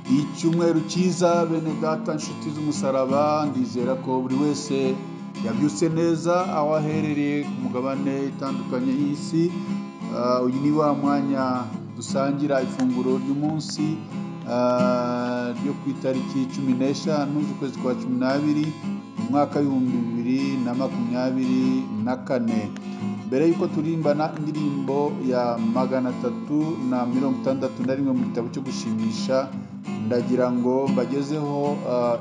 Icyumweru cyiza bene data, nshuti z'umusaraba, ndizera ko buri wese yabyutse neza aho aherereye ku mugabane itandukanye y'isi. Uyu ni wa mwanya dusangira ifunguro ry'umunsi ryo ku itariki 15 z'ukwezi kwa 12 mu mwaka w'2024. Mbere y'uko turirimbana indirimbo ya 361 mu gitabo cyo gushimisha, ndagira ngo mbagezeho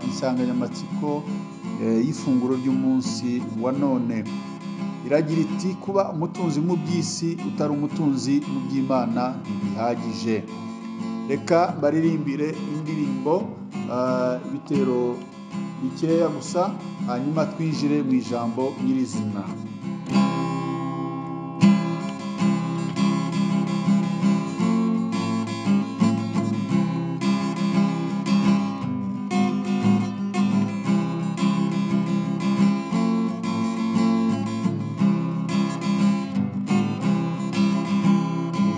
insanganyamatsiko y'ifunguro ry'umunsi wa none. Iragira iti: kuba umutunzi mu by'isi utari umutunzi mu by'Imana ntibihagije. Reka mbaririmbire indirimbo ibitero bikeya gusa, hanyuma twinjire mu ijambo nyirizina.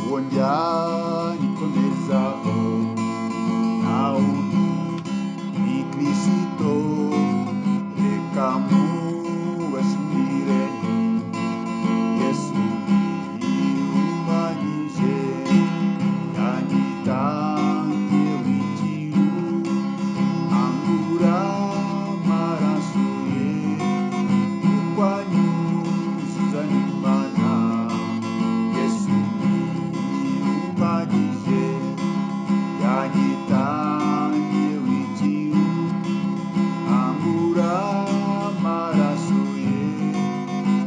Uwo njyanikomezaho nta wundi ni Kristo, reka mubashimire nti Yesu yihumanyije, yanyitangiye w'ikiru, angura amaraso ye, kuko anyuzuza n'Imana. Yesu yihumanyije, yanyitangiye w'ikiru, angura amaraso ye,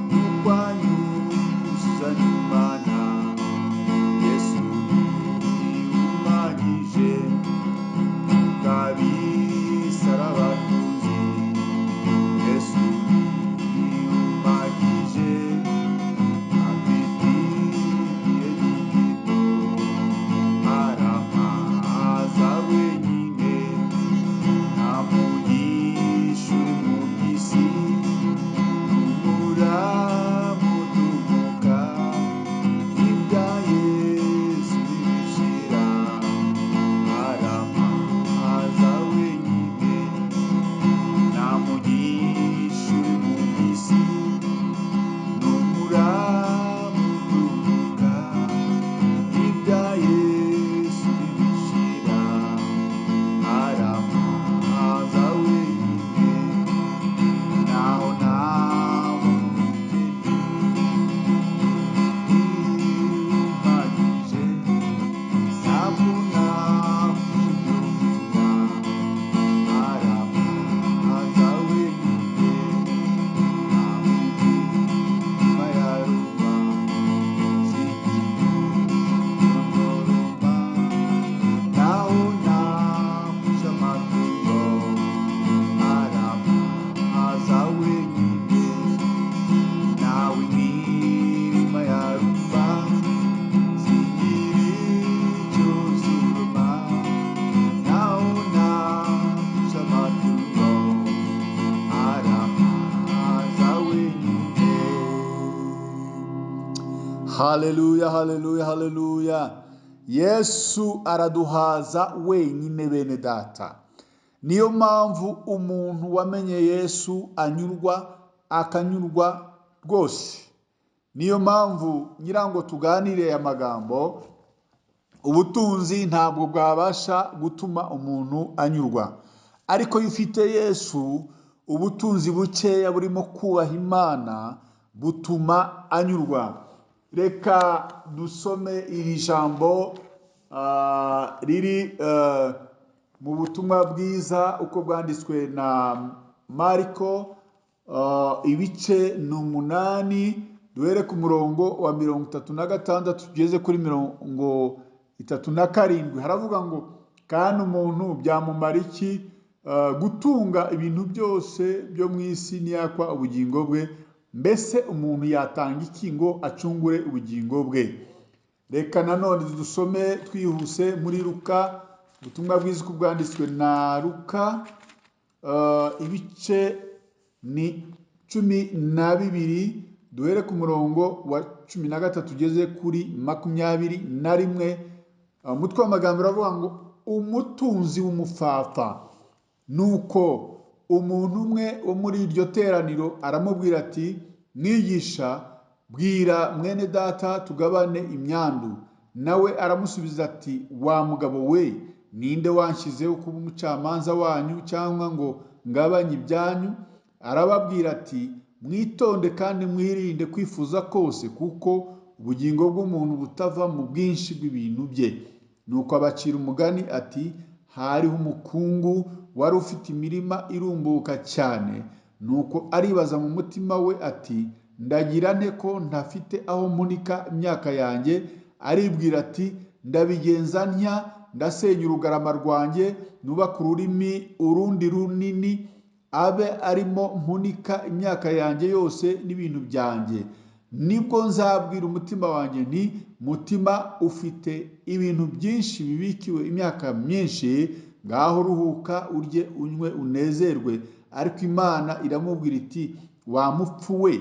kuko anyuzuza n'Imana. Yesu yihumanyije, kabisarabatunzi. Yesu yihumanyije, afite igihe gito, arampaza wenyine, nta mugisha uri mu by'isi, n'umuramu utumuka, ibya Yesu ntibishira, arampaza wenyine, nta mugisha uri mu by'isi, n'umuramu utumuka, ibya Yesu ntibishira, arampaza wenyine, naho naba umukene, yihumanyije, ntabwo napfusha ibyo mvuna, arampaza wenyine, naho imirima ya Roma singira naho napfusha amatungo, arampaza wenyine, nawe imirima ya Roma singira icyo nsoroma, naho napfusha amatungo, arampaza wenyine. Haleluya, haleluya, haleluya! Yesu araduhaza wenyine bene data. Niyo mpamvu umuntu wamenye Yesu anyurwa, akanyurwa rwose. Niyo mpamvu ngira ngo tuganire aya magambo. Ubutunzi ntabwo bwabasha gutuma umuntu anyurwa, ariko iyo ufite Yesu, ubutunzi bukeya burimo kubaha Imana butuma anyurwa. Reka dusome iri jambo riri mu butumwa bwiza uko bwanditswe na Mariko, ibice ni 8, duhere ku murongo wa 36 tugeze kuri 37. Haravuga ngo: kandi umuntu byamumara iki gutunga ibintu byose byo mu isi niyakwa ubugingo bwe? Mbese umuntu yatanga iki ngo acungure ubugingo bwe? Reka nanone dusome twihuse muri Luka, ubutumwa bwiza uko bwanditswe na Luka, ibice ni 12, duhere ku murongo wa 13 tugeze kuri 21. Umutwe w'amagambo uravuga ngo: Umutunzi w'umupfapfa. Nuko umuntu umwe wo muri iryo teraniro aramubwira ati: "Mwigisha, bwira mwene data tugabane imyandu." Nawe aramusubiza ati: "Wa mugabo we, ninde wanshyizeho kuba umucamanza wanyu cyangwa ngo ngabanye ibyanyu?" Arababwira ati: "Mwitonde kandi mwirinde kwifuza kose, kuko ubugingo bw'umuntu butava mu bwinshi bw'ibintu bye." Nuko abacira umugani ati: "Hariho umukungu wari ufite imirima irumbuka cyane. Nuko aribaza mu mutima we ati: 'Ndagira nte ko ntafite aho mpunika imyaka yanjye?' Aribwira ati: 'Ndabigenza ntya: ndasenya urugarama rwanjye, nubake ururimi urundi runini, abe arimo mpunika imyaka yanjye yose n'ibintu byanjye. Nibwo nzabwira umutima wanjye nti: Mutima, ufite ibintu byinshi bibikiwe imyaka myinshi, ngaho ruhuka, urye, unywe, unezerwe.' Ariko Imana iramubwira iti: 'Wa mupfu we,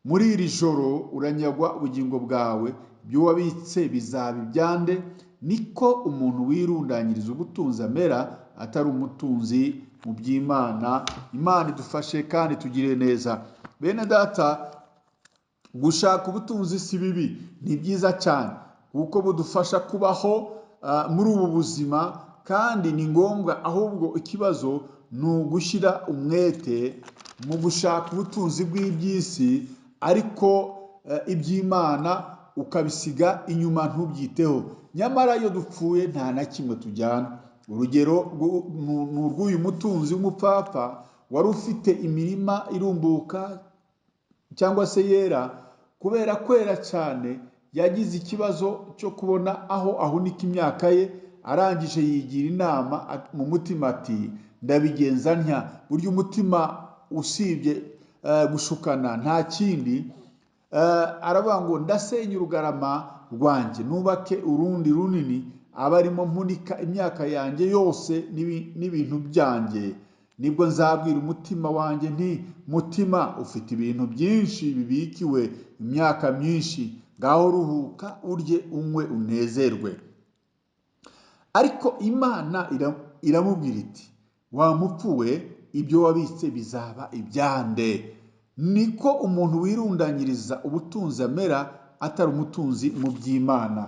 muri iri joro uranyagwa ubugingo bwawe. Ibyo wabitse bizaba ibyande?' Niko umuntu wirundanyiriza ubutunzi amera, atari umutunzi mu by'Imana." Imana idufashe kandi tugire neza. Bene data, gushaka ubutunzi si bibi, ni byiza cyane, kuko budufasha kubaho muri ubu buzima, kandi ni ngombwa. Ahubwo ikibazo ni ugushyira umwete mu gushaka ubutunzi bw'iby'isi, ariko iby'Imana ukabisiga inyuma, ntubyiteho. Nyamara iyo dupfuye nta na kimwe tujyana. Urugero ni urw'uyu mutunzi w'umupfapfa wari ufite imirima irumbuka cyangwa se yera. Kubera kwera cyane, yagize ikibazo cyo kubona aho ahunika imyaka ye. Arangije yigira inama mu mutima ati: "Ndabigenza ntya?" Burya umutima usibye gushukana nta kindi. Aravuga ngo: "Ndasenya urugarama rwanjye, nubake urundi runini, abe arimo mpunika imyaka yanjye yose n'ibintu byanjye. Nibwo nzabwira umutima wanjye nti: Mutima, ufite ibintu byinshi bibikiwe imyaka myinshi, ngaho ruhuka, urye, unywe, unezerwe." Ariko Imana iramubwira iti: "Wa mupfu we, ibyo wabitse bizaba ibyande?" Niko umuntu wirundanyiriza ubutunzi amera, atari umutunzi mu by'Imana.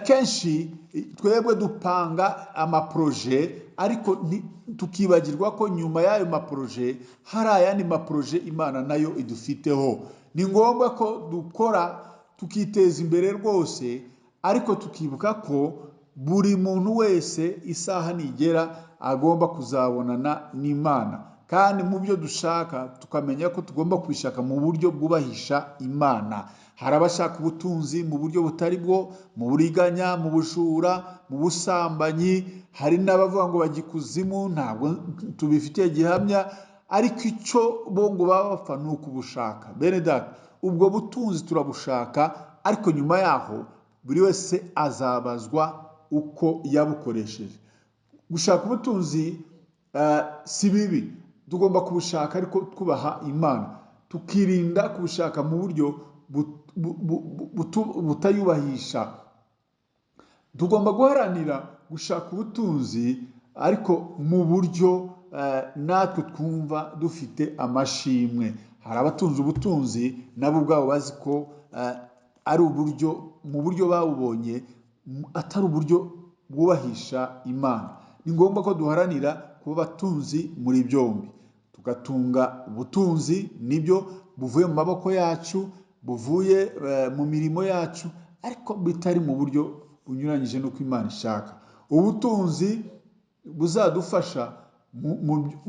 Kenshi twebwe dupanga amaprojet, ariko tukibagirwa ko nyuma y'ayo maprojet hari ayandi maprojet Imana nayo idufiteho. Ni ngombwa ko dukora tukiteza imbere rwose, ariko tukibuka ko buri muntu wese isaha nigera agomba kuzabonana n'Imana, kandi mu byo dushaka tukamenya ko tugomba kubishaka mu buryo bwubahisha Imana. Hari abashaka ubutunzi mu buryo butari bwo, mu buriganya, mu bujura, mu busambanyi. Hari n'abavuga ngo bajya ikuzimu, ntabwo tubifitiye gihamya, ariko icyo bo ngo baba bapfa ni ukubushaka. Bene data, ubwo butunzi turabushaka, ariko nyuma yaho buri wese azabazwa uko yabukoresheje. Gushaka ubutunzi si bibi, tugomba kubushaka ariko twubaha Imana, tukirinda kubushaka mu buryo butayubahisha. Tugomba guharanira gushaka ubutunzi, ariko mu buryo natwe twumva dufite amashimwe. Hari abatunze ubutunzi nabo ubwabo bazi ko ari uburyo, mu buryo babubonye atari uburyo bwubahisha Imana. Ni ngombwa ko duharanira kuba abatunzi muri byombi, tugatunga ubutunzi nibyo buvuye mu maboko yacu, buvuye mu mirimo yacu, ariko bitari mu buryo bunyuranyije n'uko Imana ishaka. Ubutunzi buzadufasha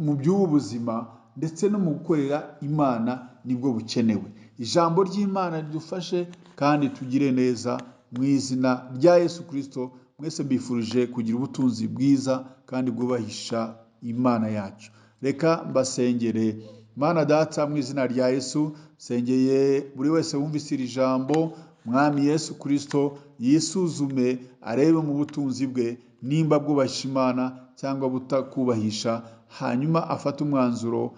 mu by'ubu buzima ndetse no mu gukorera Imana nibwo bukenewe. Ijambo ry'Imana ridufashe kandi tugire neza mu izina rya Yesu Kirisito. Mwese mbifurije kugira ubutunzi bwiza kandi bwubahisha Imana yacu. Reka mbasengere. Mana Data, mu izina rya Yesu, nsengeye buri wese wumvise iri jambo. Mwami Yesu Kirisito, yisuzume arebe mu butunzi bwe nimba bwubahisha Imana cyangwa butakubahisha, hanyuma afate umwanzuro,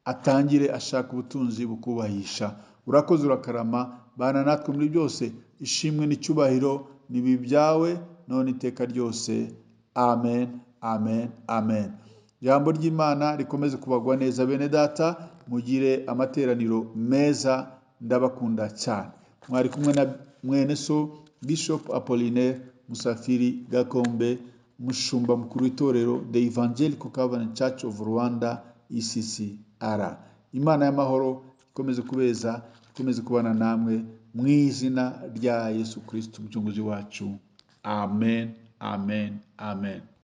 atangire ashaka ubutunzi bukubahisha. Urakoze, urakarama, bana natwe muri byose. Ishimwe n'icyubahiro ni ibyawe. None iteka ryose. Amen, amen, amen. Ijambo ry'Imana rikomeze kubagwa neza, bene data. Mugire amateraniro meza, ndabakunda cyane. Mwari kumwe na mwene so Bishop Apollinaire Musafiri Gakombe, umushumba mukuru w'itorero The Evangelical Covenant Church of Rwanda, ECCR. Imana y'amahoro ikomeze kubeza, ikomeze kubana namwe mu izina rya Yesu Kristo umucunguzi wacu. Amen, amen, amen.